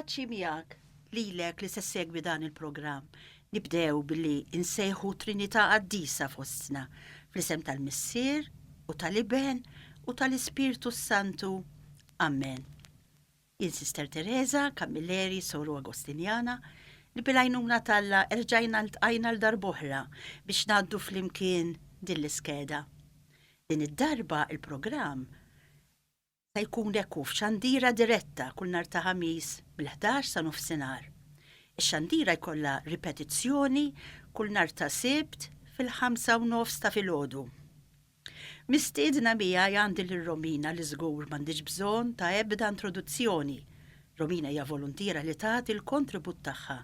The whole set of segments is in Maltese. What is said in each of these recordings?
Il-paċi miegħek, lilek li se ssegwi dan il-programm. Nibdew billi nsejħu Trinità Qaddisa fostna, fl-isem tal-Missier u tal-Iben u tal-Ispirtu s-Santu. Amen. Jien Sister Teresa Camilleri, Soru Agostinjana, li bil-għajnuna t'Alla erġajna ltqajna għal darb'oħra biex ngħaddu flimkien din l-iskeda. Din id-darba il-programm se jkun hekk hu f'xandira diretta kull nhar ta' Ħamis mill-11 sa nofsinhar. Ix-xandira jkollha ripetizzjoni kull nhar ta' Sibt fil-ħamsa u nofs ta' filgħodu. Mistiedna miegħi għandi lil Romina li żgur m'għandhiex bżonn ta' ebda introduzzjoni. Romina hija voluntiera li tagħti l-kontribut tagħha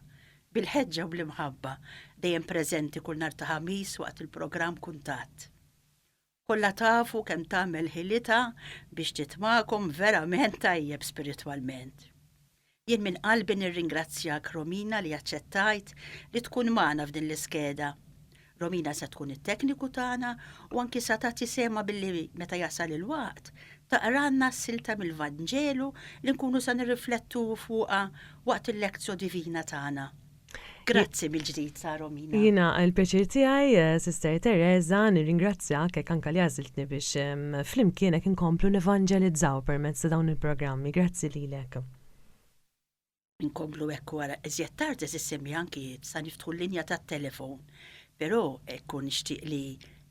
bil-ħeġġa u bl-imħabba, dejjem preżenti kull nhar ta' Ħamis waqt il-programm Kuntatt. Kollha tafu kemm tagħmel ħilitha biex titmagħkom verament tajjeb spiritwalment. Jien minn qalbi nirringrazzjak Romina li aċċettajt li tkun magħna f'din l-iskeda. Romina se tkun it-tekniku tagħna u anki sa tagħti sehemha billi meta jasal il-waqt taqralna s-silta mill-Vanġelu li nkunu sa nirriflettu fuqha waqt il-Lectio Divina tagħna. Grazzi mill-ġdid, sa Romina. Jiena l-pjaċir tiegħi, Sister Teresa, nirringrazzjak hekk anke li għażiltni biex flimkien hekk inkomplu nevanġelizzaw permezz ta' dawn il-programmi. Grazzi lilek. Inkomplu hekk wara iżjed tard eżis semmi anki sa niftħu l-linja tat-telefon. Però hekk u nixtieq li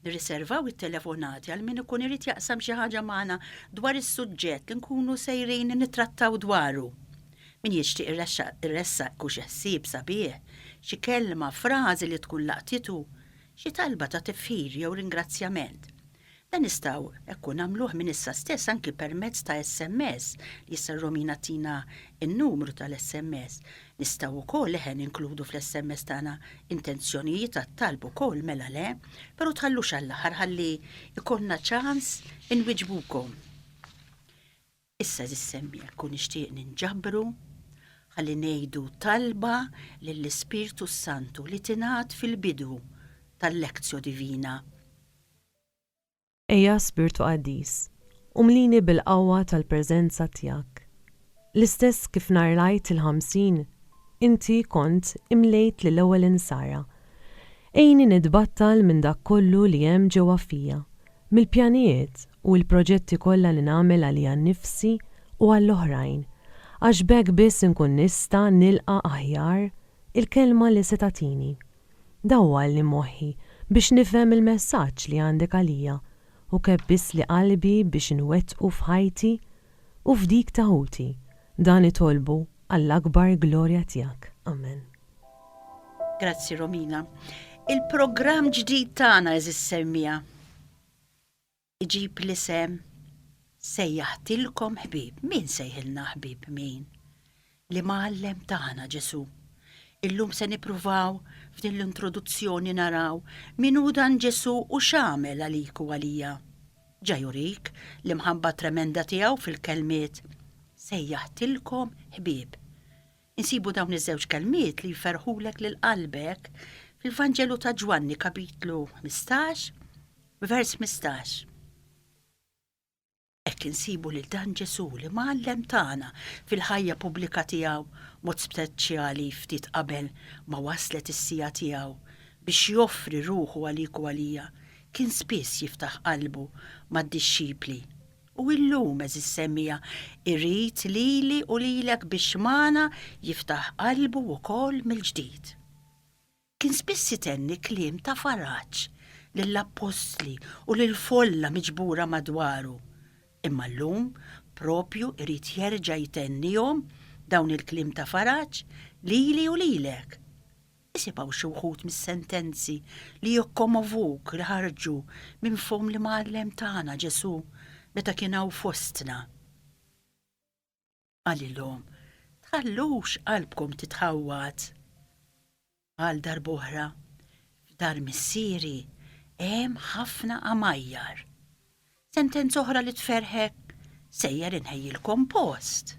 nirriservaw it-telefonati għal min ikun irid jaqsam xi ħaġa magħna dwar is-suġġett li nkunu sejrin nittrattaw dwaru. Min jixtieq iressaq ikun xi ħsieb sabiħ, xi kelma, frażi li tkun laqtitu, xi talba ta' tifħir jew ringrazzjament. Dan nistgħu hekk u nagħmluh minn issa stess anki permezz ta' SMS li issa Romina ttina n-numru tal-SMS. Nistgħu wkoll eħe ninkludu fl-SMS tagħna intenzjonijiet għat-talb ukoll mela le, però tħallux għall-aħħar ħalli jkollna ċans inwiġbukom. Issa għeżież semmiegħa jekk hu nixtieq ninġabru ħalli ngħidu talba lill-Ispirtu s-Santu li tingħad fil-bidu tal-Lectio Divina. Ejja Spirtu Qaddis, u mlini bil-qawwa tal-preżenza tiegħek. L-istess kif nhar l-Għid il-50, inti kont imlejt lill-ewwel insara. Għinni nitbattal minn dak kollu li hemm ġewwa fija, mill-pjanijiet u l-proġetti kollha li nagħmel għalija nnifsi u għall-oħrajn, għax b'hekk biss inkun nista' nilqa' aħjar il-kelma li se tagħtini. Dawwalni moħħi biex nifhem il-messaġġ li għandek għalija u kebbisli qalbi biex inwettqu f'ħajti u f'dik ta' ħuti. Dan nitolbu għall-akbar glorja tiegħek. Amen. Grazzi Romina. Il-programm ġdid tagħna eżis semmija. Iġib l-isem Sejjaħtilkom ħbieb. Min sejħilna ħbieb min? L-imgħallem tagħna Ġesù. Illum se nippruvaw f'din l-introduzzjoni naraw min hu dan Ġesù u x'għamel għalik u għalija. Ġa jurik l-imħabba tremenda tiegħu fil-kelmiet Sejjaħtilkom ħbieb. Insibu dawn iż-żewġ kelmiet li jferrħulek lil qalbek fil-Vanġelu ta' Ġwanni kapitlu 15, vers 15. Hekk insibu lil dan Ġesù li mgħallem tagħna fil-ħajja pubblika tiegħu, mod speċjali ftit qabel ma waslet is-siegħa tiegħu biex joffri ruħu għalik u għalija, kien spiss jiftaħ qalbu mad-dixxipli U illum, għeżież semmiegħa, irid lili u lilek biex magħna jiftaħ qalbu wkoll mill-ġdid. Kien spiss itenni kliem ta' faraġ lill-appostli u lill-folla miġbura madwaru. Imma llum proprju irid jerġa' jtennihom dawn il-kliem ta' faraġ lili u lilek. Isimgħu xi wħud mis-sentenzi li jikkomovuk li ħarġu minn fomm l-Imgħallem tagħna Ġesù meta kien hawn fostna. Qalilhom, Tħallux qalbkom titħawwad. Qal darb'oħra, F'dar Missieri hemm ħafna għamajjar. Sentenza oħra li tferrħek, Sejjer inħejjilkom post.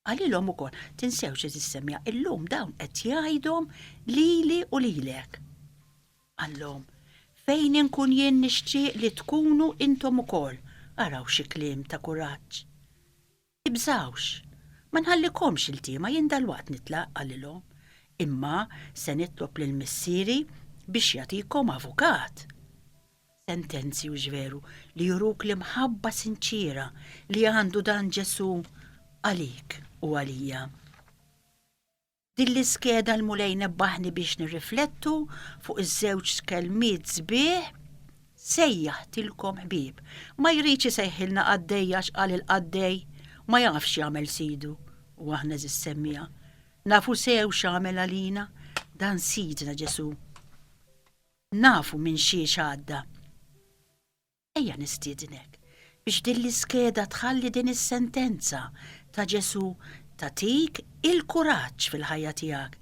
Qalilhom ukoll, Tinsewx li tissemmiha illum dawn qed jgħidhom lili u lilek. Qallhom, Fejn inkun jien nixtieq li tkunu intom ukoll. Araw xi kliem ta' kuraġġ! Tibżgħux! Ma nħallikomx iltiema jien dalwaqt nitlaq, qalilhom, imma se nitlob lil Missieri biex jagħtikom avukat. Sentenzi hux veru li juruk l-imħabba sinċiera li għandu dan Ġesù għalik u għalija. Din l-iskeda l-Mulej nebbaħni biex nirriflettu fuq iż-żewġ kelmiet sbieħ sejjaħtilkom ħbieb. Ma jridx isejħilna qaddejja għax qal il-qaddej ma jafx x'jagħmel sidu u aħna għeżież semmiegħa nafu sew x'għamel għalina dan Sidna Ġesù. Nafu minn xiex għadda. Ejja nistiednek biex din l-iskeda tħalli din is-sentenza ta' Ġesù tagħtik il-kuraġġ fil-ħajja tiegħek,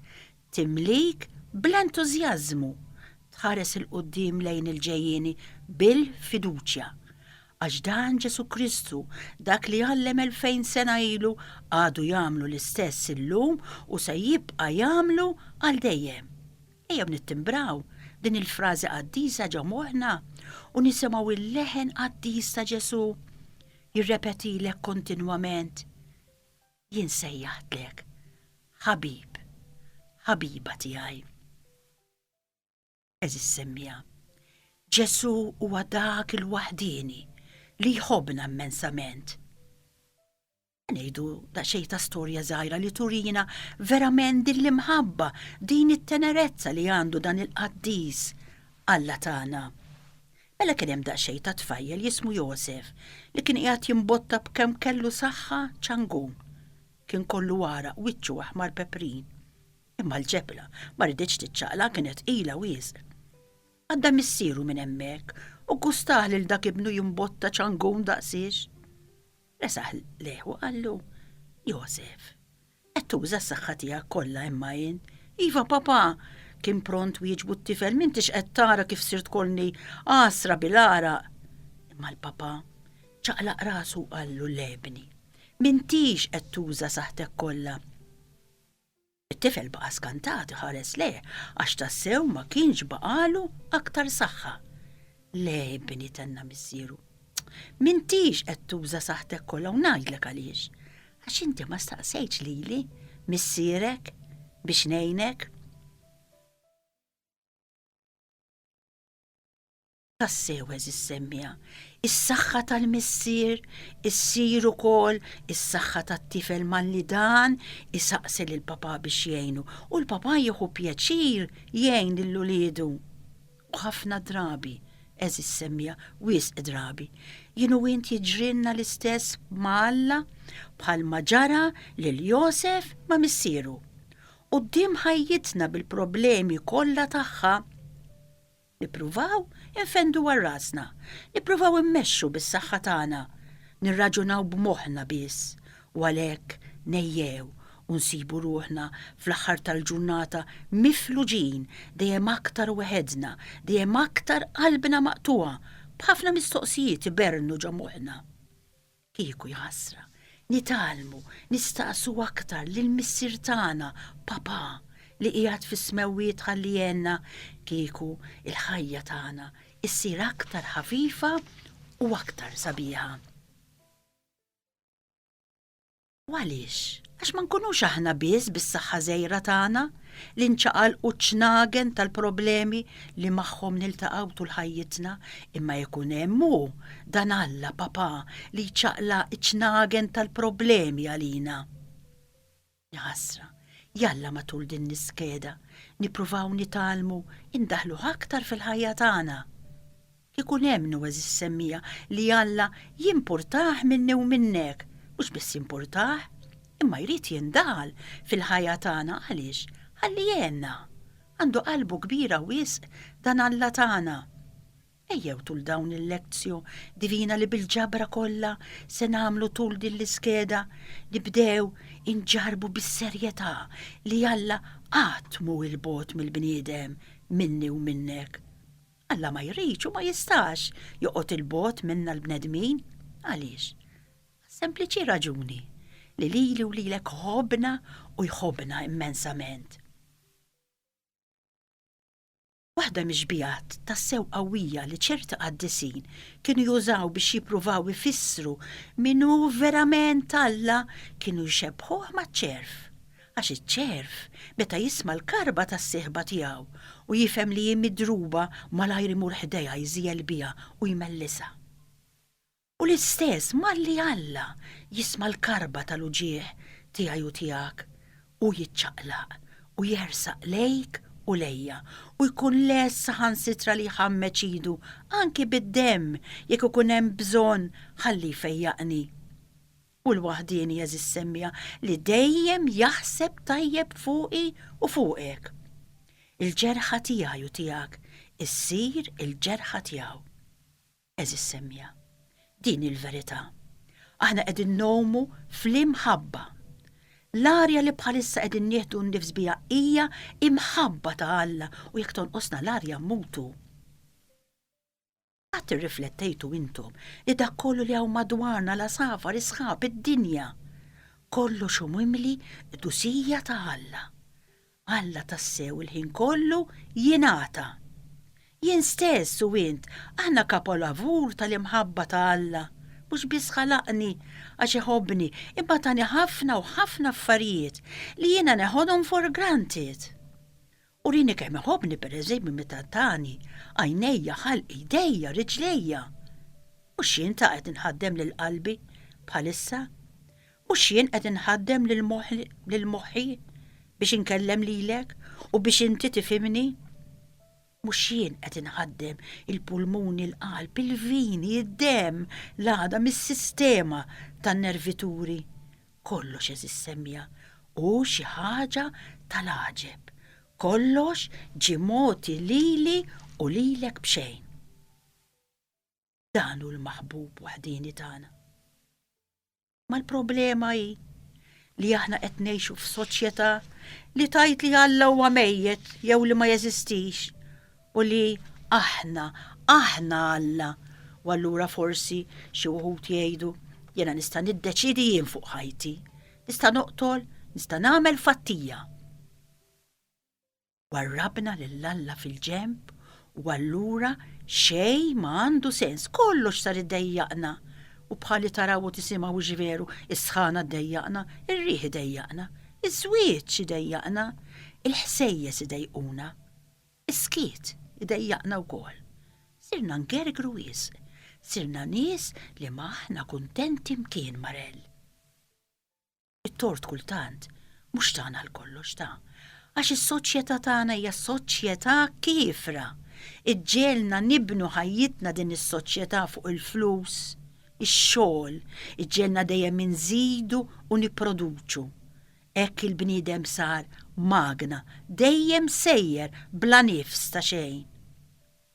timlik bl-entużjażmu, tħares 'il quddiem lejn il-ġejjieni bil-fiduċja. Għax dan Ġesù Kristu, dak li għallem 2000 sena ilu, għadu jagħmlu l-istess illum u se jibqa' jagħmlu għal dejjem. Ejjew nittimbraw din il-frażi qaddisa ġo moħħna u nisimgħu l-leħen qaddis ta' Ġesù jirrepetilek kontinwament, Jien sejjaħtlek ħabib, ħabiba tiegħi. Għeżież semmiegħa, Ġesù huwa dak il-waħdieni li jħobbna immensament. Ħa ngħidu daqsxejn ta' storja żgħira li turina verament din l-imħabba, din it-tenerezza li għandu dan il-qaddis Alla tagħna. Mela kien hemm daqsxejn ta' tfajjel jismu Josef li kien qiegħed jimbotta b'kemm kellu saħħa ċangun. Kien kollu għaraq wiċċu aħmar peprin. Imma l-ġebla ma riditx tiċċaqlaq kienet tqila wisq. Għadda missieru minn hemmhekk u ggustah lil dak ibnu jimbotta ċangun daqsiex. Resaq lejh u qallu, Josef, qed tuża s-saħħa tiegħek kollha imma int? Iva, papà! Kien pront wieġbu t-tifel, m'intix qed tara kif sirt kollni għasra bil-għaraq? Imma l-papà ċaqlaq rasu u qallu, Le, ibni, m'intix qed tuża saħħtek kollha. It-tifel baqa' skantat iħares lejh għax tassew ma kienx baqagħlu aktar saħħa. Le, ibni, tenna missieru. M'intix qed tuża saħħtek kollha u ngħidlek għaliex. Għax inti ma staqsejtx lili, missierek, biex ngħinek. Tassew għeżież semmiegħa, is-saħħa tal-missier issir ukoll is-saħħa tat-tifel malli dan isaqsi lill-papà biex jgħinu u l-papà jieħu pjaċir jgħin lil uliedu. U ħafna drabi, għeżież semmiegħa, wisq drabi, jien u int jiġrilna l-istess ma' Alla bħalma ġara lil Josef ma' missieru. Quddiem ħajjitna bil-problemi kollha tagħha, Nippruvaw infendu għal rasna, nippruvaw immexxu bis-saħħa tagħna, nirraġunaw b'moħħna biss u għalhekk negħjew u nsibu ruħna fl-aħħar tal-ġurnata mifluġin dejjem aktar weħedna, dejjem aktar qalbna maqtugħa b'ħafna mistoqsijiet iberrnu ġo moħħna. Kieku jaħasra, nitgħallmu nistaqsu aktar lill-Missier tagħna, Papà, li qiegħed fis-smewwiet ħalli jgħinna, kieku l-ħajja tagħna ssir aktar ħafifa u aktar sabiħa. U għaliex? Għax ma nkunux aħna biss bis-saħħa żgħira tagħna li nċaqalqu ċ-ċnagen tal-problemi li magħhom niltaqgħu tul ħajjitna, imma jkun hemm hu, dan Alla, Papà, li jċaqlaq iċ-ċnagen tal-problemi għalina. Jaħasra, jalla matul din l-iskeda nippruvaw nitgħallmu indaħħluh aktar fil-ħajja tagħna. Kieku nemmnu, għeżież semmiegħa, li Alla jimpurtah minni u minnek, mhux biss jimpurtah, imma jrid jindaħal fil-ħajja tagħna għaliex? Ħalli jgħinna. Għandu qalbu kbira wisq dan Alla tagħna. Ejjew tul dawn il-lectio divina li bil-ġabra kollha se nagħmlu tul din l-iskeda, nibdew inġarrbu bis-serjetà li Alla qatt mhu 'l bogħod mill-bniedem, minni u minnek. Alla ma jridx u ma jistax joqgħod 'il bogħod minna l-bnedmin. Għaliex? Għas-sempliċi raġuni li lili u lilek ħobbna u jħobbna immensament. Waħda mix-xbihat tassew qawwija li ċerti qaddisin kienu jużaw biex jippruvaw ifissru min hu verament Alla kienu jxebbħuh maċ-ċerv. Għax iċ-ċerv, meta jisma' l-karba tas-sieħba tiegħu u jifhem li hi midruba malajr imur ħdejha jżiegħel biha u jmellisha. U l-istess malli Alla jisma' l-karba tal-uġigħ tiegħi u tiegħek, hu jiċċaqlaq u jersaq lejk u lejja u jkun lest saħansitra li jħammeġ idu anki bid-demm jekk ikun hemm bżonn ħalli jfejjaqni. U l-waħdieni għeżież semmiegħa li dejjem jaħseb tajjeb fuqi u fuqek. Il-ġerħa tiegħi u tiegħek issir il-ġerħa tiegħu. Għeżież semmiegħa, din hi l-verità. Aħna qegħdin ngħumu fl-imħabba. L-arja li bħalissa qegħdin nieħdu n-nifs biha hija imħabba ta' Alla u jekk tonqosna l-arja mmutu. Qatt irriflettejtu intom li dak kollu li hawn madwarna, l-għasafar, is-sħab, id-dinja, kollox hu mimli qdusija ta' Alla. Alla tassew il-ħin kollu jingħata. Jien stess u int, aħna kapolavur tal-imħabba ta' Alla. Mhux biss ħalaqni għax iħobbni, imma tani ħafna u ħafna affarijiet li jiena neħodhom for granted. Urini kemm iħobbni pereżempju meta tani għajnejja, ħalqi, jdejja, riġlejja. Mhux jien ta' qed inħaddem lil qalbi bħalissa? Mhux jien qed inħaddem lil moħħi biex inkellem lilek u biex inti tifhimni? Mhux jien qed inħaddem il-pulmuni, il-qalb, il-vini, id-demm, l-għadam, is-sistema tan-nervituri? Kollox għeżież semmiegħa hu xi ħaġa tal-għaġeb. Kollox ġie mogħti lili u lilek b'xejn. Dan hu l-maħbub waħdieni tagħna. Imma l-problema hi li aħna qed ngħixu f'soċjetà li tgħid li Alla huwa mejjet jew li ma jeżistix u li aħna, aħna Alla. U allura forsi xi wħud jgħidu, jiena nista' niddeċiedi jien fuq ħajti, nista' noqtol, nista' nagħmel fattija. Warrabna lil Alla fil-ġenb u allura xejn ma għandu sens, kollox sar idejjaqna. U bħal li taraw u tisimgħu hux veru, is-sħana ddejjaqna, ir-riħ idejjaqna, iż-żwieġ idejjaqna, il-ħsejjes idejquna. Is-skiet idejjaqna wkoll. Sirna ngergru wisq, sirna nies li ma aħna kuntenti mkien, Marell. It-tort kultant mhux tagħna għal kollox ta'. Għax is-soċjetà tagħna hija soċjetà kiefra. Iġġegħelna nibnu ħajjitna din is-soċjetà fuq il-flus, ix-xogħol, iġġegħelna dejjem inżidu u nipproduċu. Hekk il-bniedem sar magna, dejjem sejjer bla nifs ta' xejn.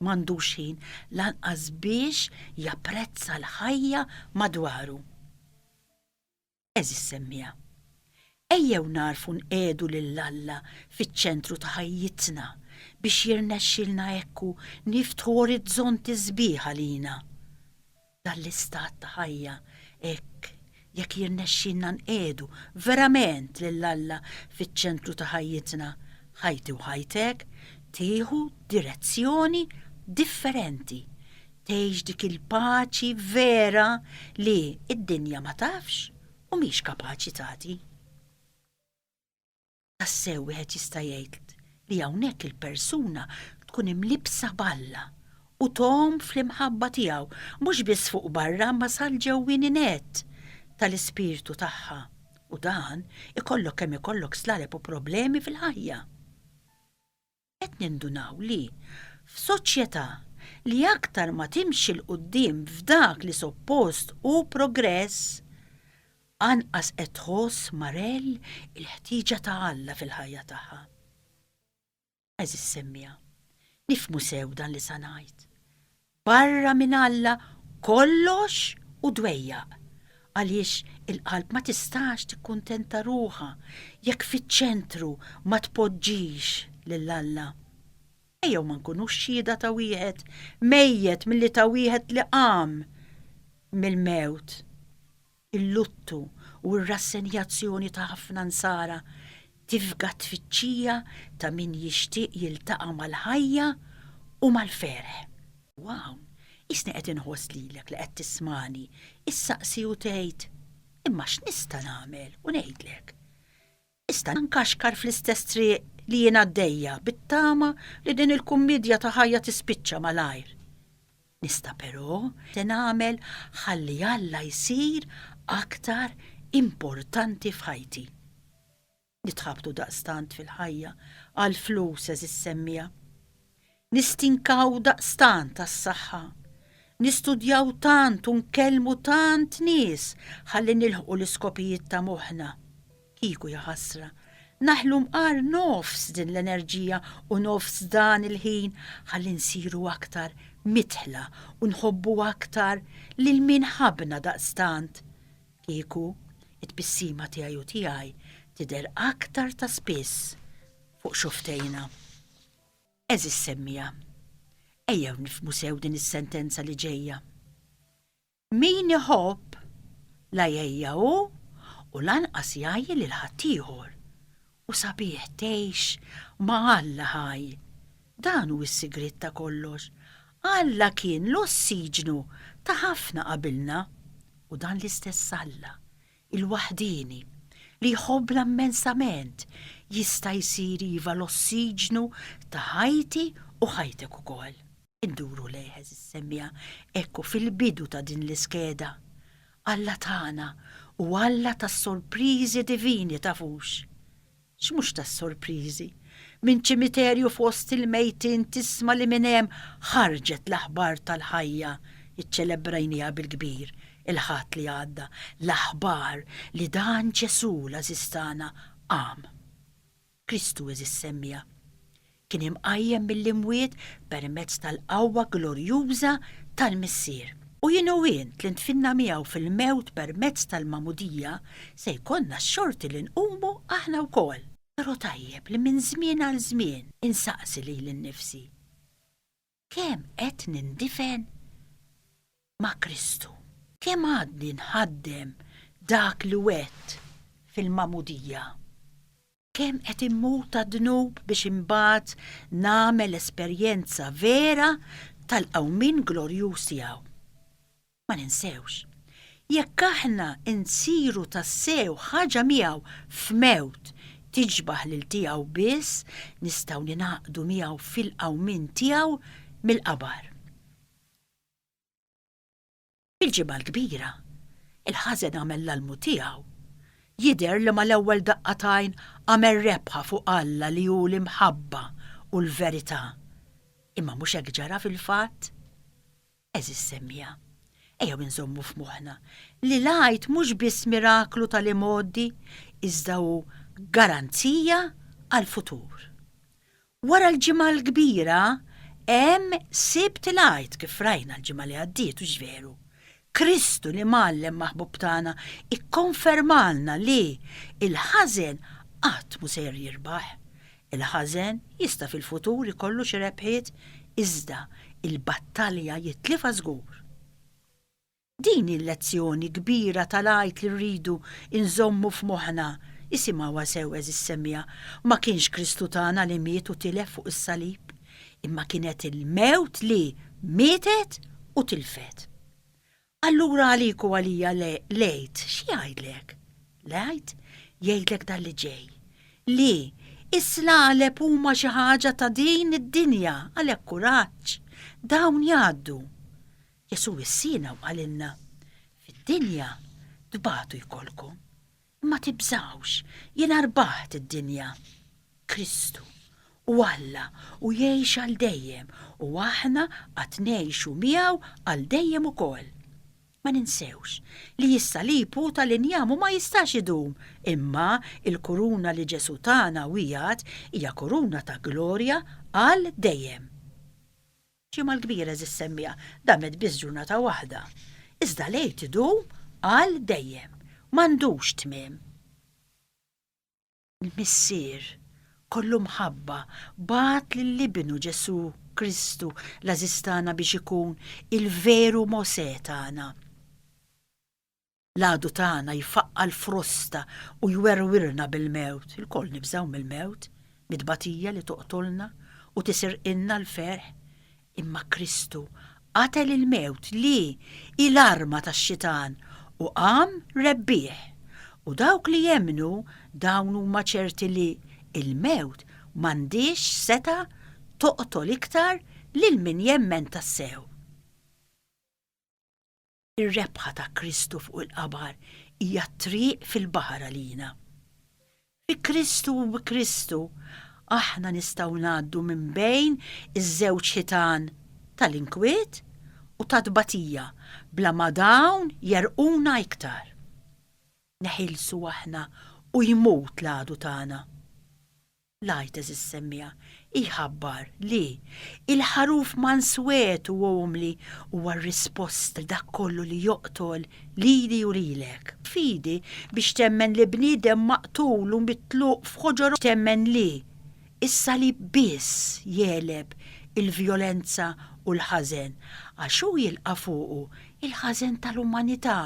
M'għandux ħin lanqas biex japprezza l-ħajja madwaru. Għeżież semmiegħa, ejjew nagħrfu nqiegħdu lil Alla fiċ-ċentru ta' ħajjitna biex jirnexxilna hekk u niftħu orizzonti sbieħ għalina. Dan l-istat ta' ħajja hekk jekk jirnexxilna nqiegħdu verament lil Alla fiċ-ċentru ta' ħajjitna, ħajti u ħajtek tieħu direzzjoni differenti Tgħix dik il-paċi vera li d-dinja ma tafx u mhix kapaċi tagħti. Tassew wieħed jista' jgħid li hawnhekk il-persuna tkun imlibbsa b'Alla u tgħum fl-imħabba tiegħu mhux biss fuq barra imma sal-ġewwieni nett tal-ispirtu tagħha u dan ikollok kemm ikollok slaleb u problemi fil-ħajja. Qed nindunaw li, f'soċjetà li aktar ma timxi 'l quddiem f'dak li soppost hu progress, anqas qed tħoss Marell il-ħtieġa ta' Alla fil-ħajja tagħha. Għeżież semmiegħa, nifhmu sew dan li sa ngħid. Barra minn Alla kollox hu dwejjaq, għaliex il-qalb ma tistax tikkuntenta ruħha jekk fiċ-ċentru ma tpoġġix lil Alla. Ejjew ma nkunux xhieda ta' wieħed mejjet milli ta' wieħed li qam mill-mewt. Il-luttu u r-rassenjazzjoni ta' ħafna Nsara tifga t-tfittxija ta' min jixtieq jiltaqa' mal-ħajja. u mal-ferħ. U hawn, qisni qed inħoss lilek li qed tismagħni, issaqsi u tgħid, Imma x'nista' nagħmel? U ngħidlek, Nista' nkaxkar fl-istess triq li jien għaddejja bit-tama li din il-kummiedja ta' ħajja tispiċċa malajr. Nista' però se nagħmel ħalli Alla jsir aktar importanti f'ħajti. Nitħabtu daqstant fil-ħajja għall-flus għeżież semmiegħa. Nistinkaw daqstant għas-saħħa. Nistudjaw tant u nkellmu tant nies ħalli nilħqu l-iskopijiet ta' moħħna. Kieku jaħasra, naħlu mqar nofs din l-enerġija u nofs dan il-ħin ħalli nsiru aktar midħla u nħobbu aktar lil min ħabbna daqstant. Kieku, it-tbissima tiegħi u tiegħi tidher aktar ta' spiss fuq xufftejna. Għeżież semmiegħa, ejjew nifhmu sew din is-sentenza li ġejja. Min iħobb, la jgħejja hu u lanqas jgħajji lil ħaddieħor. U sabiħ tgħix ma' Alla ħaj. Dan hu s-sigriet ta' kollox. Alla kien l-ossiġnu ta' ħafna qabilna. U dan l-istess Alla, il-waħdieni, li jħobbna immensament, jista' jsir iva l-ossiġnu ta' ħajti u ħajtek ukoll. Induru lejh għeżież semmiegħa hekk hu fil-bidu ta' din l-iskeda. Alla tagħna hu Alla tas-sorpriżi divini tafux. X'mhux tas-sorpriżi? Minn ċimiterju fost il-mejtin tisma' li minn hemm ħarġet l-aħbar tal-ħajja, iċċelebrajniha bil-kbir il-Ħadd li għadda, l-aħbar li dan Ġesù l-għażiż tagħna qam. Kristu għeżież semmiegħa, kien imqajjem mill-imwiet permezz tal-qawwa glorjuża tal-Missier. U jien u int li ndfinna miegħu fil-mewt permezz tal-magħmudija se jkollna x-xorti li nqumu aħna wkoll. Però tajjeb li minn żmien għal żmien insaqsi lili nnifsi, Kemm qed nindifen ma' Kristu? Kemm għadni nħaddem dak li wegħedt fil-magħmudija? Kemm qed immut għad-dnub biex imbagħad nagħmel esperjenza vera tal-qawmien glorjuż tiegħu? Ma ninsewx, jekk aħna nsiru tassew ħaġa miegħu f'mewt tixbah lil tiegħu biss nistgħu ningħaqdu miegħu fil-qawmien tiegħu mill-qabar. Fil-Ġimgħa l-Kbira, il-ħażen għamel l-almu tiegħu. Jidher li mal-ewwel daqqa t'għajn għamel rebħa fuq Alla li hu l-imħabba u l-verità. Imma mhux hekk ġara fil-fatt? Għeżież semmiegħa, ejjew inżommu f'moħħna li l-Għid mhux biss miraklu tal-imgħoddi iżda hu garanzija għall-futur. Wara l-Ġimgħa l-Kbira hemm Sibt il-Għid kif rajna l-ġimgħa li għaddiet, hux veru? Kristu l-Imgħallem maħbub tagħna ikkonfermalna li l-ħażen qatt mhu ser jirbaħ. Il-ħażen jista' fil-futur ikollu xi rebħiet, iżda l-battalja jitlifha żgur. Din hi l-lezzjoni kbira tal-Għid li rridu nżommu f'moħħna. Isimgħuha sew għeżież semmiegħa, ma kienx Kristu tagħna li miet u tilef fuq is-salib, imma kienet il-mewt li mietet u tilfet. Allura għalik u għalija l-Għid x'jgħidlek? L-Għid jgħidlek dan li ġej, li s-slaleb huma xi ħaġa ta' din id-dinja, għalhekk kuraġġ, dawn jgħaddu. Ġesù wissiena u qalilna, Fid-dinja tbatu jkollkom, Imma tibżgħux, jiena rbaħt id-dinja. Kristu hu Alla u jgħix għal dejjem u aħna għad ngħixu miegħu għal dejjem ukoll. Ma ninsewx li s-salib hu tal-injam u ma jistax idum, imma l-kuruna li Ġesù tana wiegħed hija kuruna ta' glorja għal dejjem. Ġimgħa l-Kbira għeżież semmiegħa damet biss ġurnata waħda. Iżda l-Għid idum għal dejjem. M'għandux tmiem. Il-Missier, kollu mħabba, bagħat lil Ibnu Ġesù Kristu l-għażiż tagħna biex ikun il-veru Mosè tagħna. L-għadu tagħna jfaqqa' l-frosta u jwerwirna bil-mewt. Ilkoll nibżgħu mill-mewt, mit-tbatija li toqtolna u tisirqilna l-ferħ. Imma Kristu qatel il-mewt li hi l-arma tax-xitan u qam rebbieħ. U dawk li jemmnu dawn huma ċerti li l-mewt m'għandhiex setgħa toqtol iktar lil min jemmen tassew. Ir-rebħa ta' Kristu fuq il-qabar hija t-triq fil-baħar għalina. Fi Kristu u bi Kristu, aħna nistgħu ngħaddu minn bejn iż-żewġ ħitan tal-inkwiet u tat-tbatija bla ma dawn jgħerrquna iktar. Neħilsu aħna u jmut l-għadu tagħna. L-għajt għeżież semmiegħa jħabbar li l-ħaruf manswet u umli huwa r-risposta għal dak kollu li joqtol lili u lilek. Fidi biex temmen li bniedem maqtul u mitluq f'ħoġor temmen li s-salib biss jegħleb il-vjolenza u l-ħażen għax hu jilqa' fuqu l-ħażen tal-umanità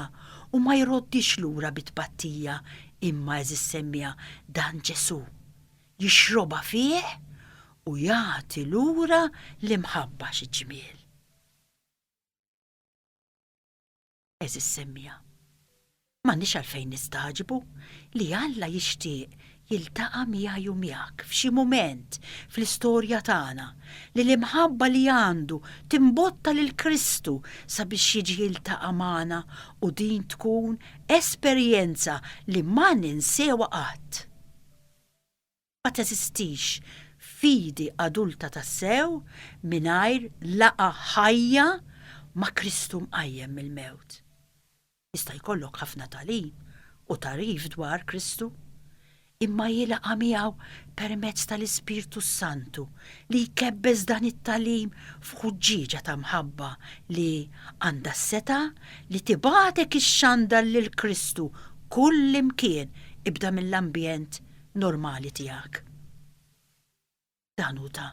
u ma jroddhiex lura bi tpattija imma għeżież semmiegħa dan Ġesù jixrobha fih u jagħti lura l-imħabba xi ġmiel. Għeżież semmiegħa, m'għandniex għalfejn nistagħġbu li Alla jixtieq jiltaqa' miegħi u miegħek f'xi mument fl-istorja tagħna, li l-imħabba li għandu timbotta lil Kristu sabiex jiġi jiltaqa' magħna u din tkun esperjenza li ma ninsewha qatt. Ma teżistix fidi adulta tassew mingħajr laqgħa ħajja ma' Kristu mqajjem mill-mewt. Jista' jkollok ħafna tagħlim u tagħrif dwar Kristu, imma hi laqgħa miegħu permezz tal-Ispirtu s-Santu li jkebbes dan it-tagħlim f'ħuġġieġa ta' mħabba li għandha s-setgħa li tibgħatek ixxandar lil Kristu kullimkien ibda mill-ambjent normali tiegħek. Dan hu ta'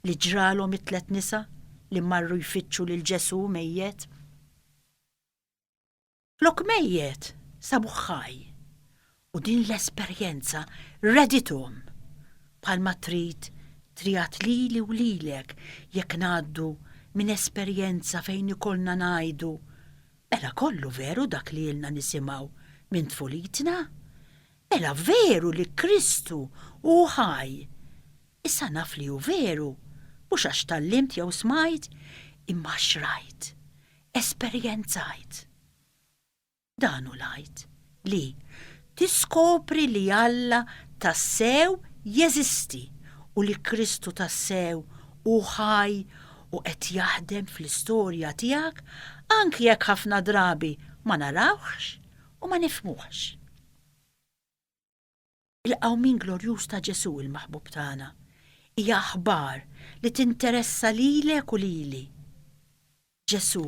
li ġralhom it-tlett nisa li marru jfittxu lil Ġesù mejjet. Flok mejjet, sabuh ħaj. U din l-esperjenza redithom, bħalma trid triegħed lili u lilek jekk ngħaddu minn esperjenza fejn ikollna ngħidu, Mela kollu veru dak li ilna nisimgħu minn tfulitna? Mela veru li Kristu hu ħaj? Issa naf li hu veru, mhux għax tgħallimt jew smajt, imma għax rajt, esperjenzajt. Dan hu l-Għid, li tiskopri li Alla tassew jeżisti u li Kristu tassew hu ħaj u qed jaħdem fl-istorja tiegħek anki jekk ħafna drabi ma narawhx u ma nifhmuhx. Il-qawmien glorjuż ta' Ġesù il-maħbub tagħna hija aħbar li tinteressa lilek u lili. Ġesù,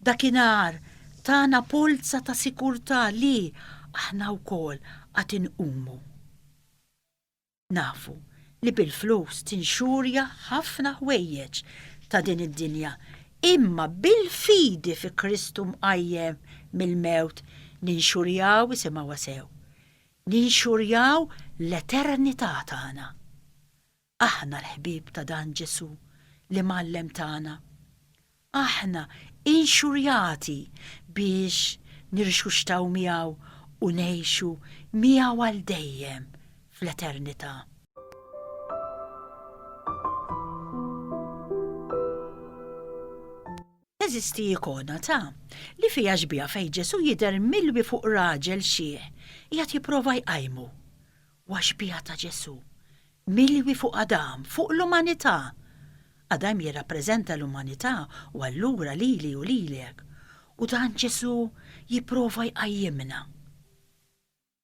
dakinhar tana polza ta' sikurtà li aħna wkoll għad inqumu. Nafu li bil-flus tinxurja ħafna ħwejjeġ ta' din id-dinja, imma bil-fidi fi Kristu mqajjem mill-mewt ninxurjaw, isimgħuha sew, ninxurjaw l-eternità tagħna. Aħna l-ħbieb ta' dan Ġesù, l-Imgħallem tagħna. Aħna inxurjati biex nirxuxtaw miegħu u ngħixu miegħu għal dejjem fl-eternità. Teżisti ikona ta' li fiha xbieha fejn Ġesù jidher milwi fuq raġel xiħ qiegħed jipprova jqajmu. Huwa xbieha ta' Ġesù milwi fuq Adam, fuq l-umanità. Adam jirrappreżenta l-umanità u allura lili u lilek. U dan Ġesù jipprova jqajjimna.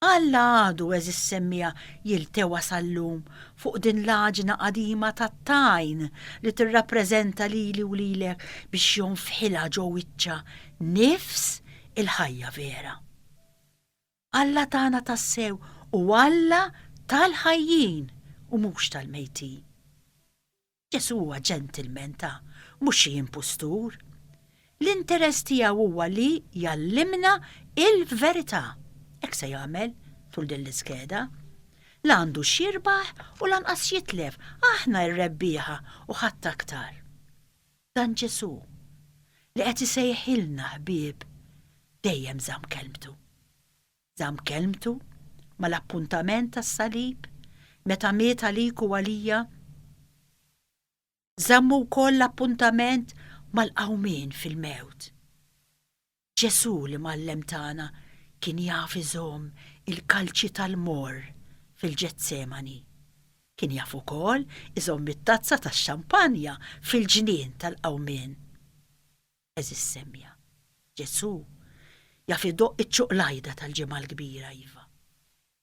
Alla għadu għeżież semmiegħa jiltewa sal-lum fuq din l-għaġna qadima tat-tajn li tirrappreżenta lili u lilek biex jonfħilha ġo wiċċha nifs il-ħajja vera. Alla tagħna tassew hu Alla tal-ħajjin u mhux tal-mejtin. Ġesù huwa gentleman ta' mhux xi impustur. L-interess tiegħu huwa li jgħallimna il-verità. Hekk se jagħmel tul din l-iskeda. La għandu x'jirbaħ u lanqas x'jitlef, aħna r-rebbieħa u ħadd aktar. Dan Ġesù, li qed isejħilna ħbieb, dejjem żamm kelmtu. Żamm kelmtu mal-appuntament tas-salib, meta miet għalik u għalija. Żamm ukoll l-appuntament mal-qawmien fil-mewt. Ġesù l-Imgħallem tagħna kien jaf iżomm il-kalċi tal-morr fil-Ġetsemani. Kien jaf ukoll iżomm it-tazza tax-xampanja fil-ġnien tal-qawmien. Għeżież semmiegħa, Ġesù jaf idoqq iċ-ċuqlajda tal-Ġimgħa l-Kbira, iva,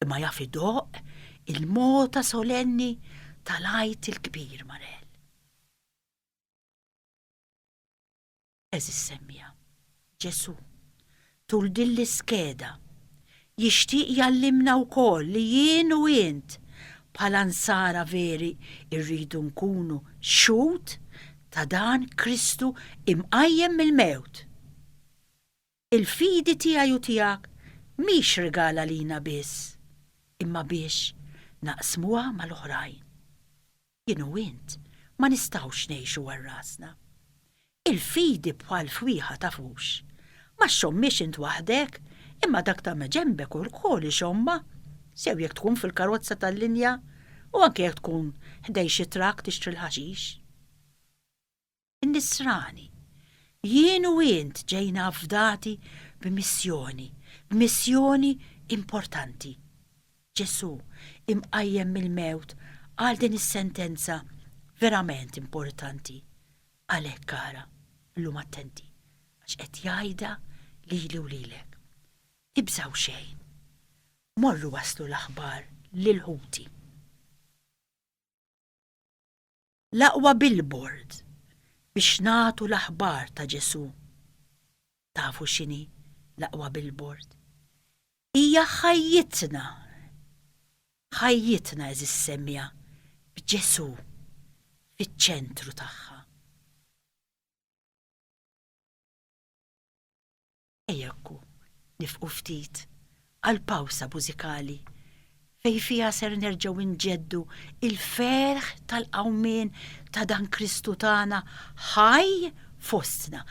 imma jaf idoqq il-mota solenni tal-Għid il-Kbir, Marel. Għeżież semmiegħa, Ġesù, tul din l-iskeda, jixtieq jgħallimna wkoll li jien u int, bħala Nsara veri rridu nkunu xhud ta' dan Kristu imqajjem mill-mewt. Il-fidi tiegħi u tiegħek mhix rigal għalina biss, imma biex naqsmuha mal-oħrajn. Jien u int ma nistgħux ngħixu għal rasna. Il-fidi bħal fwieħa tafux. Ma xxommhiex int waħdek, imma dak ta' maġenbek ukoll ixommha, sew jekk tkun fil-karozza tal-linja u anke jekk tkun ħdejn xi trakk tixtri l-ħaxix. In-Nisrani, jien u int ġejna afdati b'missjoni, b'missjoni importanti. Ġesù, imqajjem mill-mewt, qal din is-sentenza verament importanti. Għalhekk ara, illum attenti, għax qed jgħidha lili u lilek. Tibżgħu xejn. Morru wasslu l-aħbar lil ħuti. L-aqwa billboard biex nagħtu l-aħbar ta' Ġesù. Tafu x'inhi l-aqwa billboard? Hija ħajjitna! Ħajjitna għeżież semmiegħa b'Ġesù fiċ-ċentru tagħha. Ejja hekku nifqu ftit għal pawsa mużikali fejn fiha ser nerġgħu nġeddu il-ferħ tal-qawmien ta' dan Kristu tagħna ħaj fostna,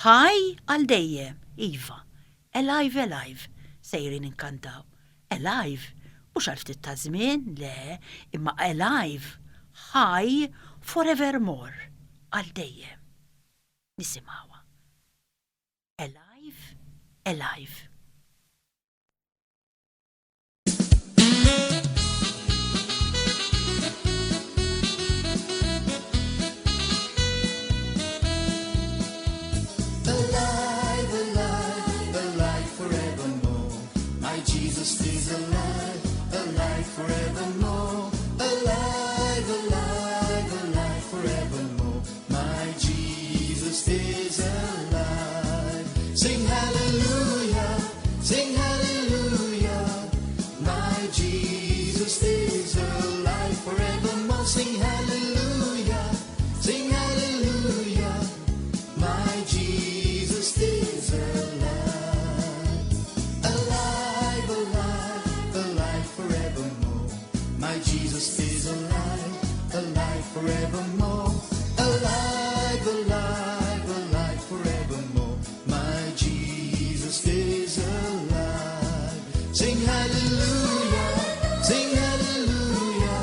ħaj għal dejjem, iva, alive alive sejrin inkantaw, alive mhux għal ftit ta' żmien, le, imma alive, ħaj forevermore, għal dejjem. Nisimgħuha. Alive, Alive. Alive, alive, alive forevermore. My Jesus is alive, alive forevermore. Alive, alive, alive forevermore. My Jesus is alive. Sing hallelujah, sing hallelujah. My Jesus is alive forevermore. Sing hallelujah, sing hallelujah. My Jesus is alive. Alive, alive, alive forevermore. My Jesus is alive, alive forevermore. Alive, alive, alive forevermore. My Jesus is alive. Sing hallelujah, sing hallelujah.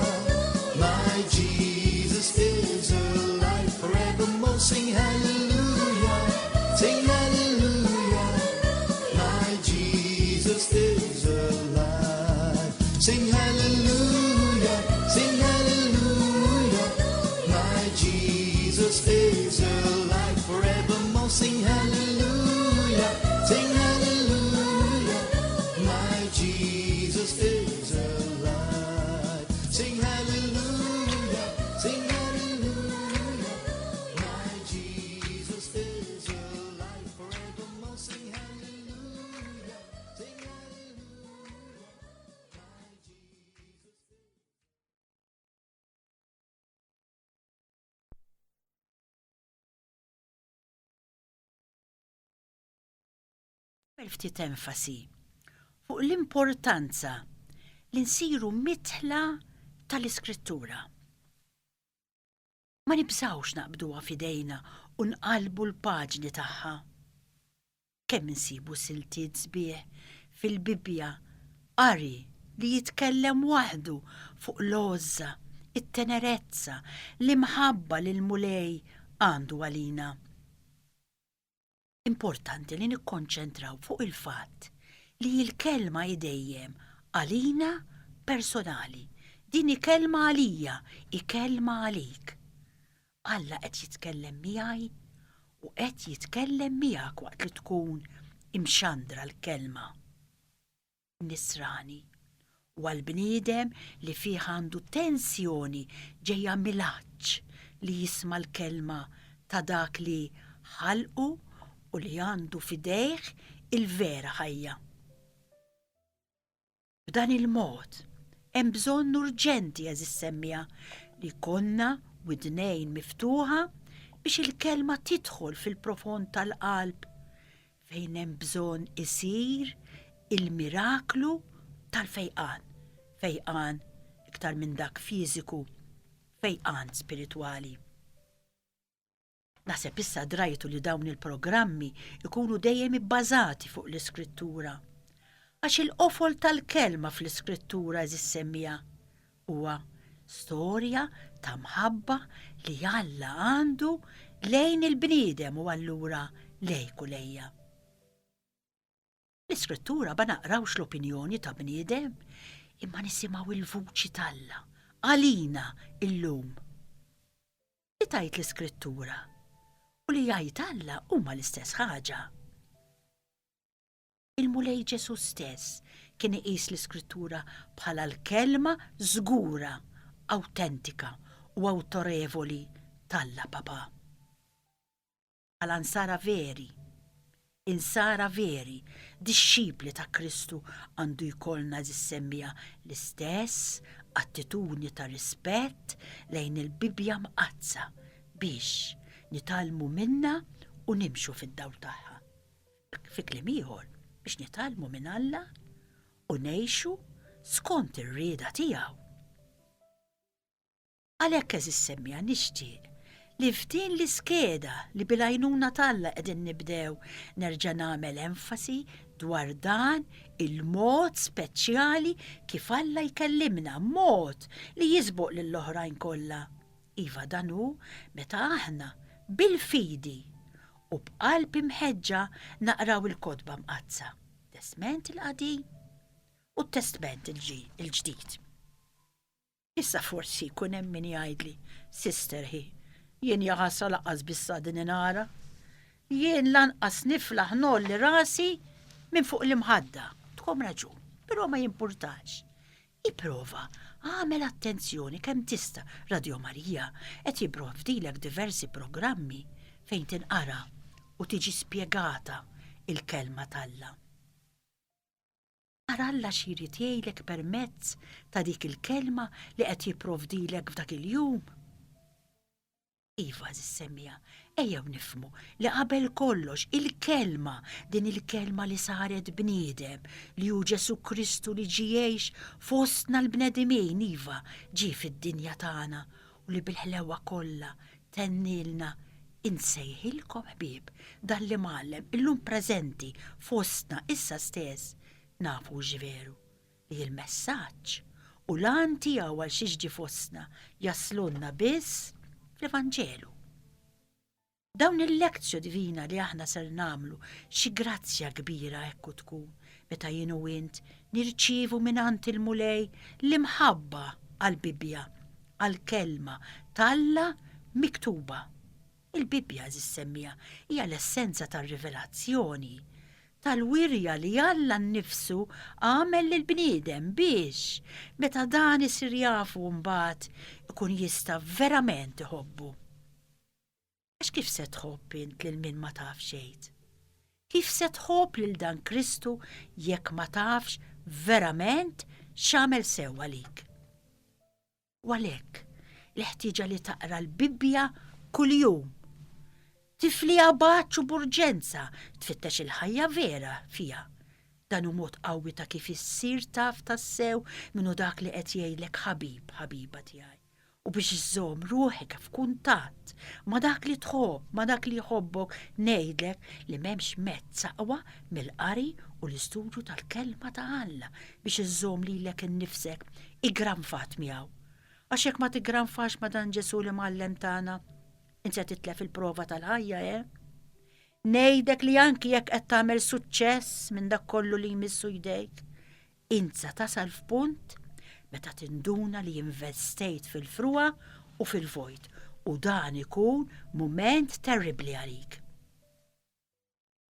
My Jesus is alive forevermore. Sing hallelujah, sing hallelujah. My Jesus is alive. Sing hallelujah, sing hallelujah. My Jesus is alive forevermore. Sing hallelujah, sing hallelujah. My Jesus is alive. Sing hallelujah, sing hallelujah. My Jesus is alive forevermore. Sing hallelujah, sing hallelujah. My Jesus is Nagħmel ftit enfasi fuq l-importanza li nsiru midħla tal-Iskrittura. Ma nibżgħux naqbduha f'idejna u nqallbu l-paġni tagħha. Kemm insibu siltiet sbieħ fil-Bibbja, qari li jitkellem waħdu fuq l-għożża, it-tenerezza, l-imħabba li l-Mulej għandu għalina. Importanti li nikkonċentraw fuq il-fatt li l-kelma hi dejjem għalina personali. Din hi kelma għalija, hi kelma għalik. Alla qed jitkellem miegħi u qed jitkellem miegħek waqt li tkun imxandra l-kelma. Nisrani. Huwa l-bniedem li fih għandu tensjoni ġejja mil-għatx li jisma' l-kelma ta' dak li ħalqu u li għandu f'idejh il-vera ħajja. B'dan il-mod, hemm bżonn urġenti, għeżież semmiegħa, li jkollna widnejn miftuħa biex il-kelma tidħol fil-profond tal-qalb fejn hemm bżonn isir il-miraklu tal-fejqan, fejqan iktar minn dak fiżiku, fejqan spiritwali. Naħseb issa drajtu li dawn il-programmi jkunu dejjem ibbażati fuq l-Iskrittura. Għax il-qofol tal-kelma fl-Iskrittura għeżież semmiegħa huwa storja ta' mħabba li Alla għandu lejn il-bniedem u allura lejk u lejja. L-Iskrittura ma naqrawx l-opinjoni ta' bniedem, imma nisimgħu l-vuċi t'Alla għalina illum. Li tgħid l-Iskrittura u li jgħid Alla huma l-istess ħaġa. Il-Mulej Ġesù stess kien iqis l-Iskrittura bħala l-Kelma żgura, awtentika u awtorevoli t'Alla Papà. Bħala Nsara veri, Insara veri, dixxipli ta' Kristu għandu jkollna għeżież semmiegħa l-istess attitudni ta' rispett lejn il-Bibbja Mqaddsa biex nitgħallmu minnha u nimxu fid-dawl tagħha. Fi kliem ieħor, biex nitgħallmu minn Alla u ngħixu skont ir-rieda tiegħu. Għalhekk għeżież semmiegħa nixtieq li f'din l-iskeda li bil-għajnuna t'Alla qegħdin nibdew nerġa' nagħmel enfasi dwar dan il-mod speċjali kif Alla jkellimna, mod li jisboq lill-oħrajn kollha. Iva dan hu meta aħna bil-fidi u b'qalb imħeġġa naqraw il-Kotba Mqaddsa, Testment il-Qadim u t-Testment il-Ġdid. Issa forsi jkun hemm min jgħidli, Sister hi, jien jaħasra lanqas biss għadni nara. Jien lanqas niflaħ ngħolli rasi minn fuq l-imħadda. Tkom raġun, però ma jimpurtax. Ipprova agħmel attenzjoni kemm tista' Radio Maria qed jipprovdilek diversi programmi fejn tinqara u tiġi spjegata l-Kelma t'Alla. Ara Alla xi jrid jgħidlek permezz ta' dik il-Kelma li qed jipprovdilek f'dak il-jum. Iva, għeżież semmiegħa, ejjew nifhmu li qabel kollox il-Kelma, din il-Kelma li saret bniedem, li hu Ġesù Kristu li ġie jgħix fostna l-bnedmin, iva, ġie fid-dinja tagħna u li bil-ħlewwa kollha tennilna, Insejħilkom ħbieb, dan l-Imgħallem illum preżenti fostna issa stess, nafu hux veru? li l-messaġġ u l-għan tiegħu għal xiex ġie fostna jaslulna biss fl-Evanġelu. Dawn il-lectio divina li aħna ser nagħmlu xi grazzja kbira hekk u tkun meta jien u int nirċievu mingħand il-Mulej l-imħabba għall-Bibbja, għall-Kelma t'Alla miktuba. Il-Bibbja, għeżież semmiegħa, hija l-essenza tar-rivelazzjoni, tal-wirja li Alla nnifsu għamel lill-bniedem biex, meta dan isir jafu mbagħad, ikun jista' verament iħobbu. Għax kif se tħobb int lil min ma tafx għid? Kif se tħobb lil dan Kristu jekk ma tafx verament x'għamel sew għalik? U għalhekk, il-ħtieġa li taqra l-Bibbja kuljum, tifliha b'għatx u b'urġenza, tfittex il-ħajja vera fiha. Dan hu mod qawwi ta' kif issir taf tassew min hu dak li qed jgħidlek ħabib, ħabiba tiegħi. U biex iżżomm ruħek f'kuntatt ma' dak li tħobb, ma' dak li jħobbok, ngħidlek li m'hemmx mezz aqwa mill-qari u l-istudju tal-Kelma ta' Alla biex iżżomm lilek innifsek iggranfat miegħu. Għax jekk ma tiggranfax ma' dan Ġesù l-Imgħallem tagħna, int se titlef il-prova tal-ħajja, eh? Ngħidlek li anki jekk qed tagħmel suċċess minn dak kollu li jmissu jdejk, int sa tasal f'punt meta tinduna li investejt fil-frugħa u fil-vojt u dan ikun mument terribbli għalik.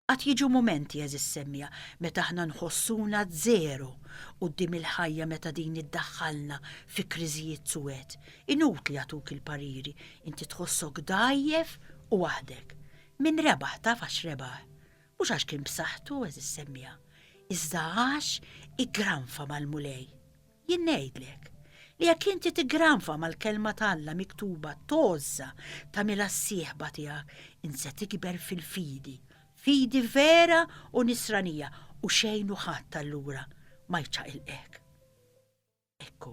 Għad jiġu mumenti, għeżież semmiegħa, meta aħna nħossuna zero quddiem il-ħajja meta din iddaħħalna fi kriżijiet suwed. Inutli jagħtuk il-pariri, inti tħossok dgħajjef u waħdek. Min rebaħ taf għax rebaħ. Mhux għax kien b'saħħtu, għeżież semmiegħa, iżda għax iggranfa mal-Mulej. Jien ngħidlek li jekk inti tiggranfa mal-Kelma t'Alla miktuba tgħożżha, tagħmilha s-sieħba tiegħek, int se tikber fil-fidi, fidi vera u nisranija u xejn u ħadd allura ma jċaqilqek. Ekku,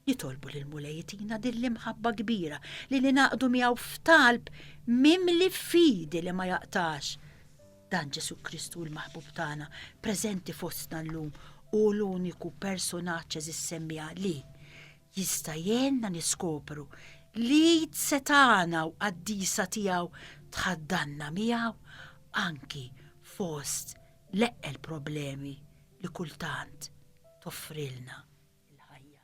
nitolbu lill-Mulej itina din l-imħabba kbira li ningħaqdu miegħu f'talb mimli fidi li ma jaqtax. Dan Ġesù Kristu l-maħbub tagħna preżenti fostna llum hu l-uniku persunaġġ għeżież semmiegħa li jista' jgħinna niskopru l-id setgħana u qaddisa tiegħu tħaddanna miegħu anki fost l-eqqel problemi li kultant toffrilna l-ħajja.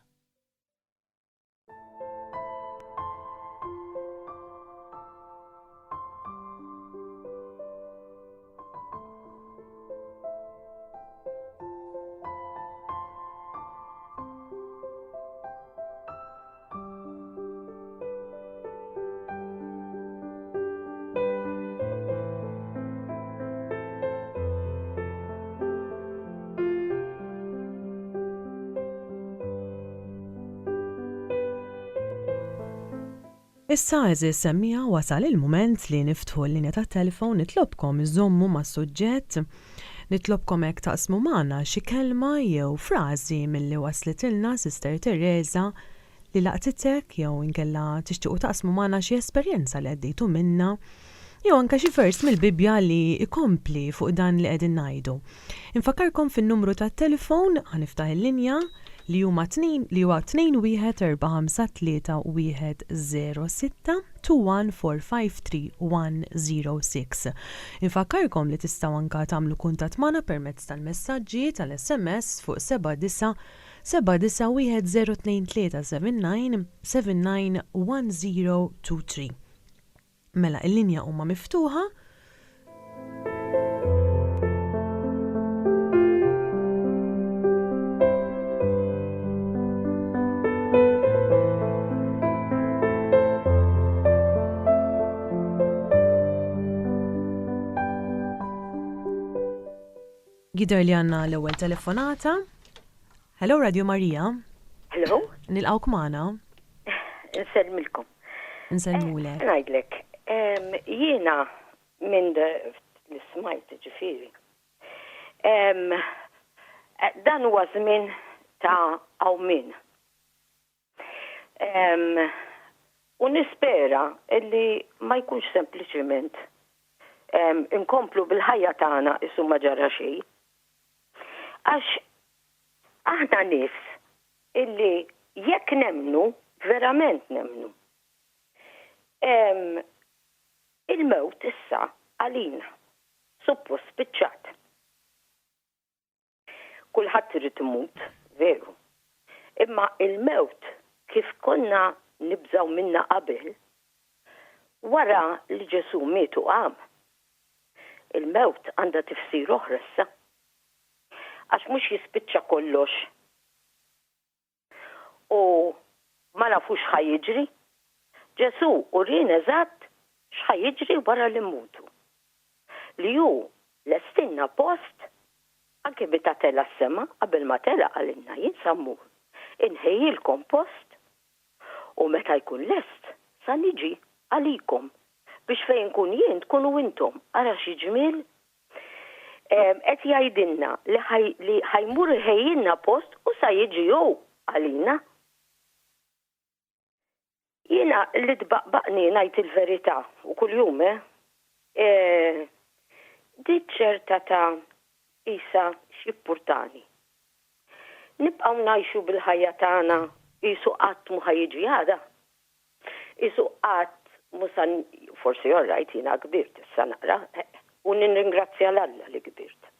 Issa għeżież semmiegħa wasal il-mument li niftħu l-linja tat-telefon nitlobkom iżżommu mas-suġġett. Nitlobkom hekk taqsmu magħna xi kelma jew frażi milli waslitilna Sister Tereża li laqtitek jew inkella tixtiequ taqsmu magħna xi esperjenza li għaddejtu minnha jew anke xi vers mill-Bibbja li jkompli fuq dan li qegħdin ngħidu. Infakkarkom fin-numru tat-telefon, ħa niftaħ il-linja, li huma tnejn li huwa 21453 106 21453 Infakkarkom li tistgħu anke tagħmlu kuntatt magħna permezz tal-messaġġi tal-SMS fuq 79 79102379 791023. Mela il-linja huma miftuħa. Jidher li għandna l-ewwel telefonata. Hello Radio Maria. Hello. Nilqgħuk magħna. Insellmilkom. Insellmulek. Eh, ngħidlek, jiena minn li smajt ġifieri. Eh, dan huwa żmien ta' qawmien. U nispera illi ma jkunx sempliċiment inkomplu bil-ħajja tagħna isu ma ġara xejn. Għax aħna nies illi jekk nemmnu, verament nemmnu. Il-mewt issa għalina suppost spiċċat. Kulħadd irid imut, veru. Imma il-mewt kif konna nibżgħu minnha qabel, wara li Ġesù miet u qam, il-mewt għandha tifsir oħra issa. Għax mhux jispiċċa kollox u ma nafux x'ħa jiġri. Ġesù uriena eżatt x'ħa jiġri wara li mmutu. Li hu lestilna post anke meta tela' s-sema, qabel ma tela' qalilna jien sa mmur inħejjilkom post u meta jkun lest sa niġi għalikom biex fejn nkun jien tkunu intom. Ara xi ġmiel Qed jgħidilna li li ħa jmur iħejjilna post u sa jiġi hu għalina. Jiena li tbaqbaqni ngħid il-verità u kuljum eh, eh di ċerta ta' qisha x'jippurtani. Nibqgħu ngħixu bil-ħajja tagħna qisu qatt mhu ħa jiġi għada. Qisu qatt mhu sa forsi all right jiena kbirt issa naqra eh, u nirringrazzja 'l Alla li kbirt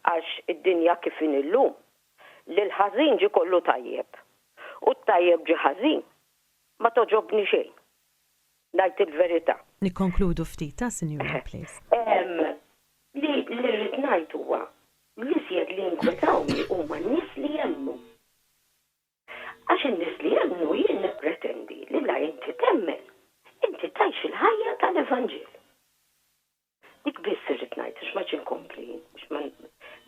għax id-dinja kif inhi llum li l-ħażin ġie kollu tajjeb u t-tajjeb ġie ħażin ma togħġobni xejn. Ngħid il-verità. Nikkonkludu ftit, ta' Sinjura, please. Li li rrid ngħid huwa l-iżjed li jinkwetawni huma n-nies li jemmnu. Għax in-nies li jemmnu jien nippretendi li la inti temmen, inti tgħix il-ħajja tal-Evanġelju. Dik biss irrid ngħid għax m'għadx inkompli biex ma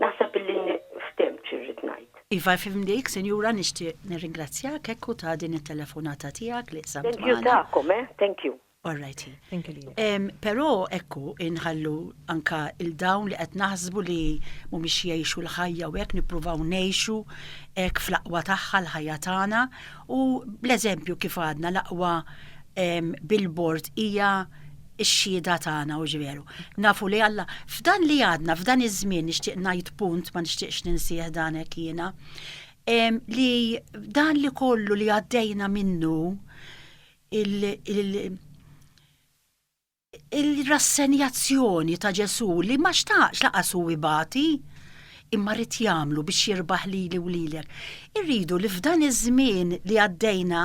naħseb illi ftemt x'irrid ngħid. Iva fhimnik, Sinjura, nixtieq nirringrazzjak hekk u ta' din it-telefonata tiegħek li qsamt Thank you magħna. tagħkom eh, thank you. All righty. Thank you lilek. Però ekku inħallu anka 'l dawn li qed naħsbu li mhumiex jgħixu l-ħajja u hekk nippruvaw ngħixu hekk fl-aqwa tagħha l-ħajja tagħna u bl-eżempju kif għadna l-aqwa billboard hija x-xhieda tagħna hux veru. Nafu li Alla f'dan li għadna f'dan iż-żmien nixtieq ngħid punt ma nixtieqx ninsih dan hekk jiena li dan li kollu li għaddejna minnu il, il il-rassenjazzjoni ta' Ġesù li ma xtaqx laqas hu ibati, imma ried jagħmlu biex jirbaħ lili u lilek. Irridu li f'dan iż-żmien li għaddejna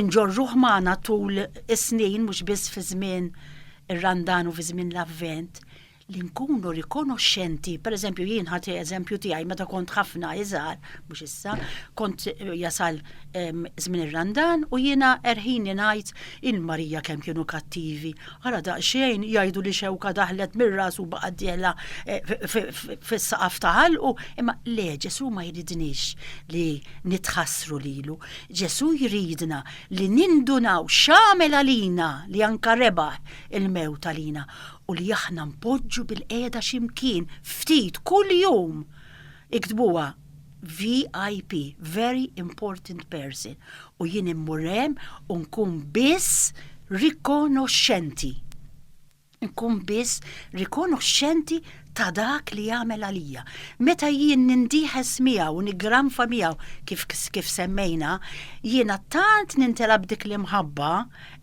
inġorruh magħna tul is-snin mhux biss fi żmien ir-Randan u fi żmien l-Avvent, li nkunu rikonoxxenti, per eżempju jien ħati eżempju tiegħi meta kont ħafna iżgħar, mhux issa, kont eh, jasal żmien ir-Randan u jiena erħini ngħid il-Marija kemm kienu kattivi, ara daqsxejn jgħidu li xewka daħlet mir-ras u baqgħet dieħla eh, fis-saqaf ta' ħalqu, imma le Ġesu ma jridniex li nitħassru lilu. Ġesu jridna li nindunaw x'għamel għalina li anka rebaħ il-mewt għalina u li aħna npoġġu bilqiegħda xi mkien ftit kuljum iktbuha VIP, Very Important Person, u jien immur hemm u nkun biss rikonoxxenti. Nkun biss rikonoxxenti ta' dak li għamel għalija. Meta jien nindieħes miegħu u niggranfa miegħu kif kif semmejna, jiena tant nintela' b'dik l-imħabba,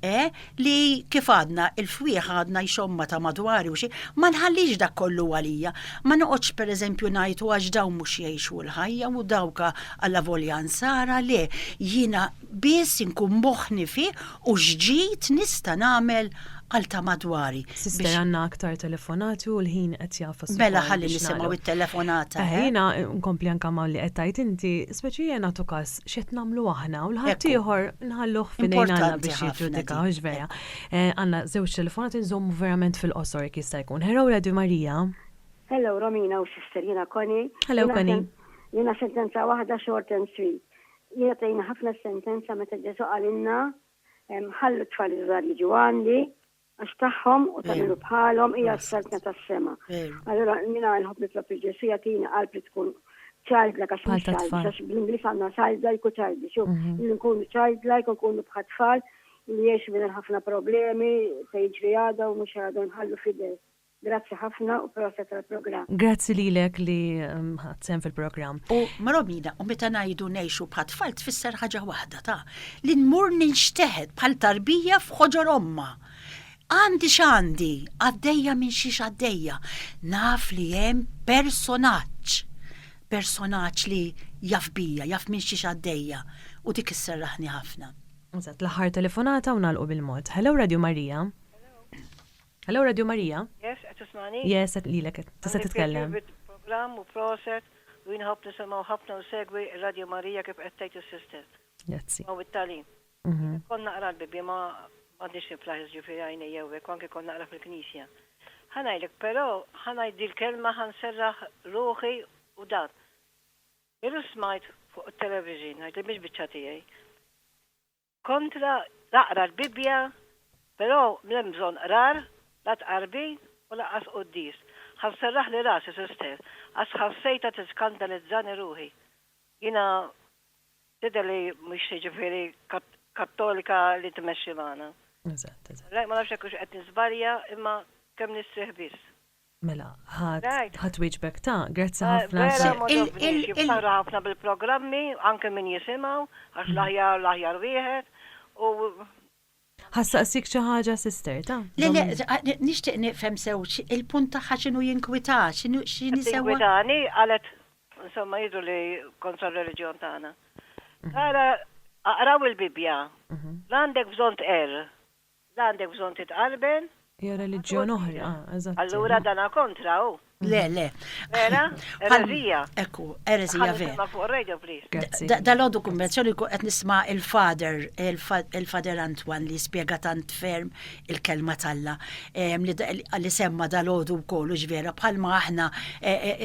eh, li kif għadna il-fwieħ għadna jxommha ta' madwari u xi, ma nħallix dak kollu għalija. Ma noqgħodx pereżempju ngħid u għax dawn mhux jgħixu l-ħajja u dawk allavolja nsara, le, jiena biss inkun moħħni fih u x'ġid nista' nagħmel għal ta' madwari. Sister għandna aktar telefonati u l-ħin qed jagħfas ukoll Mela ħalli biex nisimgħu nagħlqu. it-telefonata, Eh, eh. jiena nkompli anke ma' li qed tgħid inti, speċi jien nagħtu każ x'qed nagħmlu aħna u Ekku. l-ħaddieħor nħalluh f'idejn Alla Importanti biex ħafna jiġġudika, din. hux vera. Ekku. Eh, Għandna żewġ telefonati nżommu verament fil-qosor jekk jista' jkun. Hello Radio Maria. Hello Romina u sister, jiena Connie. Hello Jiena Connie. sen- Jiena sentenza waħda short and sweet. Jiena tgħinni ħafna s-sentenza meta Ġesu qalilna Ħallu t-tfal iż-żgħar jiġu għandi, għax tagħhom u ta' min hu bħalhom hija s-saltna tas-sema. Allura jiena nħobb nitlob lil Ġesù jagħtini qalb li tkun childlike għax mhux childish, għax bl-Ingliż għandna childlike u childish, u li nkunu childlike u nkunu bħat-tfal li jgħixu mingħajr ħafna problemi, se jiġri għada u mhux għada nħallu f'idejh. Grazzi ħafna u proset tal-programm. Grazzi lilek li ħadt sehem fil-programm. U Romina, u meta ngħidu ngħixu bħat-tfal tfisser ħaġa waħda ta' li nmur ninxteħet bħal tarbija f'ħoġor ommha. Għandi x'għandi, għaddejja minn xiex għaddejja, naf li hemm personaġġ, personaġġ li jaf bija, jaf minn xiex għaddejja u dik isserraħni ħafna. Eżatt, l-aħħar telefonata u nagħlqu bil-mod. Hello Radio Maria. Hello Radio Maria. Yes, qed tismani? Yes, qed lilek qed tista' titkellem. Programm u proset u jien ħobb nisimgħu ħafna u segwi Radio Maria kif qed tgħid is-sister. Grazzi. U it-tagħlim. Mhm. Kont naqra l-Bibbja ma m'għandix niflaħ ġifieri għajnejja jew hekk anke kont naqra fil-knisja. Ħa ngħidlek però ħa ngħid dil-kelma ħa nserraħ ruħi u dan. Ilu smajt fuq it-television, għax li mhix biċċa tiegħi. Kontra taqra l-Bibbja, però m'hemm bżonn qrar, la tqarbin u lanqas quddies. Ħa nserraħli rasi, sister, għax ħassejtha tiskandalizzani ruħi. Jiena tidher li mhux jiġifieri. Kattolika li tmexxi magħna. Eżatt, eżatt. Ma nafx hekk hux qed niżbalja imma kemm nistrieħ biss. Mela, ħa twieġbek ta, grazzi ħafna. Vera m'għoġobniex, jiftaħru ħafna bil-programmi, anke min jisimgħu, għax l-aħjar l-aħjar wieħed u. Ħa ssaqsik xi ħaġa sister, ta? Le, le, nixtieq nifhem sew il-punt tagħha x'inhu jinkwitaha, x'inhi sewwa. Tinkwitani, qalet, insomma jidhru li kontra r-reliġjon tagħna. Tara, aqraw il-Bibbja, la għandek bżonn tqerr, La għandek bżonn titqarben. Hija reliġjon oħra, eżatt. Allura dana kontra hu. Le, le. Vera? Ereżija. Ekku, ereżija vera. Nisma' fuq ir-radio, please. Grazzi. Dalgħodu kummerċjali jkun qed nisma' il-Father, il-Father Antoine li jispjega tant ferm il-kelma t'Alla li semma dalgħodu wkoll hux vera bħalma aħna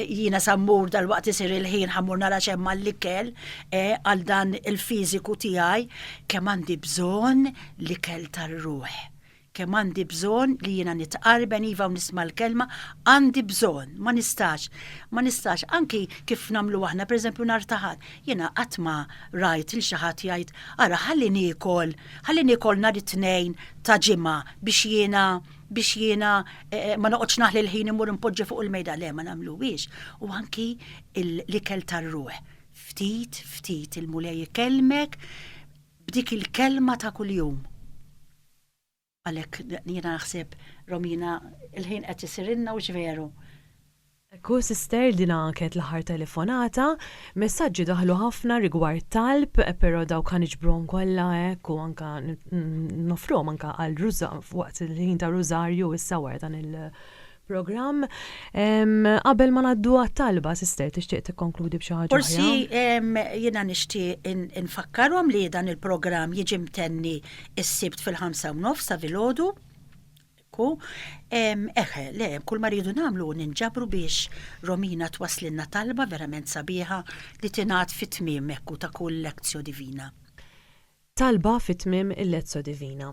jiena sa mmur dalwaqt isir il-ħin ħa mmur nara x'hemm għall-ikel għal dan il-fiżiku tiegħi kemm għandi bżonn l-ikel tar-ruħ. Kemm għandi bżonn li jiena nitqarben iva u nisma' l-kelma, għandi bżonn, ma nistax, ma nistax, anki kif nagħmlu aħna, pereżempju nhar ta' Ħadd, jiena qatt ma rajt lil xi ħadd jgħid, ara ħalli niekol, ħalli niekol nhar it-Tnejn ta' ġimgħa biex jiena biex jiena ma noqgħodx naħli l-ħin immur inpoġġi fuq il-mejda, le ma nagħmluhiex. U anki l-ikel tar-ruħ. Ftit, ftit il-Mulej ikellmek, b'dik il-kelma ta' kuljum. Għalhekk jiena naħseb Romina il-ħin qed isirilna hux veru? Ekku sister dina kienet l-aħħar telefonata, messaġġi daħlu ħafna rigward talb, però dawk ħa niġbruhom kollha hekk u anka noffruhom anka għal waqt il-ħin ta' rużarju issa wara dan il Programm. Qabel ma ngħaddu għat-talba, Sister, tixtieq tikkonkludi b'xi ħaġa oħra? Forsi jiena nixtieq infakkarhom li dan il-programm jiġi mtenni s-Sibt fil-ħamsa u nofs ta' filgħodu. Ekku. Eħe, le, kull ma rridu nagħmlu hu ninġabru biex Romina twasslilna talba verament sabiħa li tingħad fit-tmiem, ekku, ta' kull Lectio Divina. Talba fi tmiem il-Lectio Divina.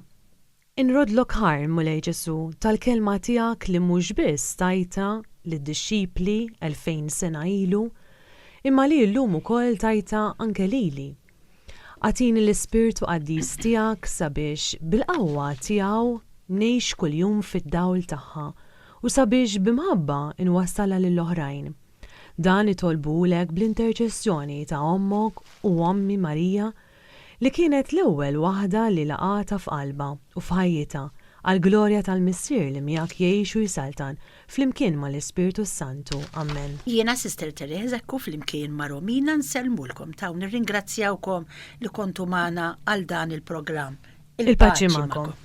Inroddlok ħajr, Mulej Ġesù, tal-kelma tiegħek li mhux biss tajtha lid-dixxipli 2000 sena ilu, imma li llum ukoll tajtha anke lili. Agħtini l-Ispirtu Qaddis tiegħek sabiex bil-qawwa tiegħu ngħix kuljum fid-dawl tagħha u sabiex b'imħabba nwassalha lill-oħrajn. Dan nitolbuhulek bl-interċessjoni ta' Ommok u Ommi Marija, li kienet l-ewwel waħda li laqgħatha f'qalbha u f'ħajjitha, għall-glorja tal-Missier li miegħek jgħix u jsaltan, flimkien mal-Ispirtu s-Santu. Ammen. Jiena Sister Therese Ekku flimkien ma' Romina nsellmulkom ta' u nirringrazzjawkom li kontu magħna għal dan il-programm. Il-paċi magħkom.